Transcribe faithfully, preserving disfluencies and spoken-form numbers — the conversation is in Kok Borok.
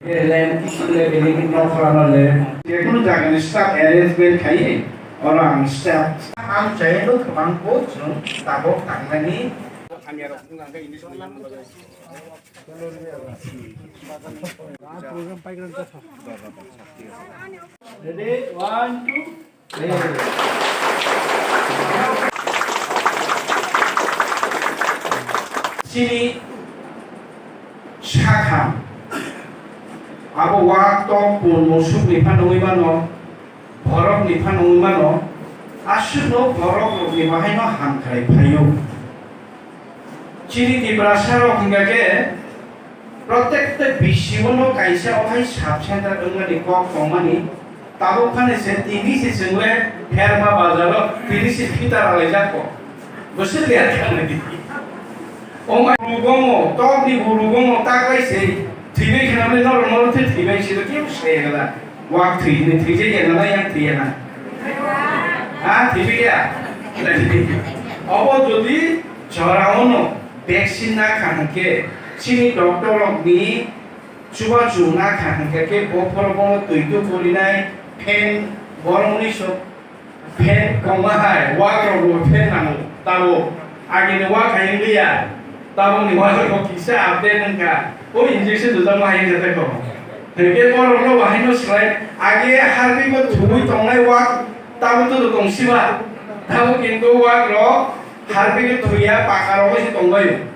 Land, kisi le building, nok phalano land. Jekunu jagani staff arrangement khaiwi, oro ang staff. Ang chayendo kwbang post no tabok tangnani. Ready, one, two. Chini sakha abo wak tok pun musuk ni pha nungwi mano, borok ni pha nungwi mano, aswk no borok rok ni bahai no hamkrai phaio. Chini Tiprasa rok hingka khe, protekta bisi o no kaisa o hai sub center wngmani kok tongmani, tabuk phano se tini se chwng le pherma bazar o tini se phita ralaijak kok. Bwswk le kha nai di. O mai rugomo, tok ni bo rugomo, tak lai se thwibai khna bole norok norok thwi thwibai se kebo se gala. Wak thwi hwnwi thwijak ya na, yang thwi ya na? Ha, thwibai ya? Obo jodi jora ono vaccine na kha hwnkhe, chini doctor rok ni chubachu na kha hwnkhe khe bophoro bono twi tu porinai, fan, borok ni sok fan kongma hai, wak rok bo fan nango, tabo agini wak hai wngya, tabo ni wak rok kisa update wngkha, o injection dujak ma hai wngkha tei kho. Hwnkhe borok no bahai no swlai, age harbi bo thubui tongnai wak, tabo to tong siba, tabo kintu wak rok harbi no thuya, paka rok se tongbai.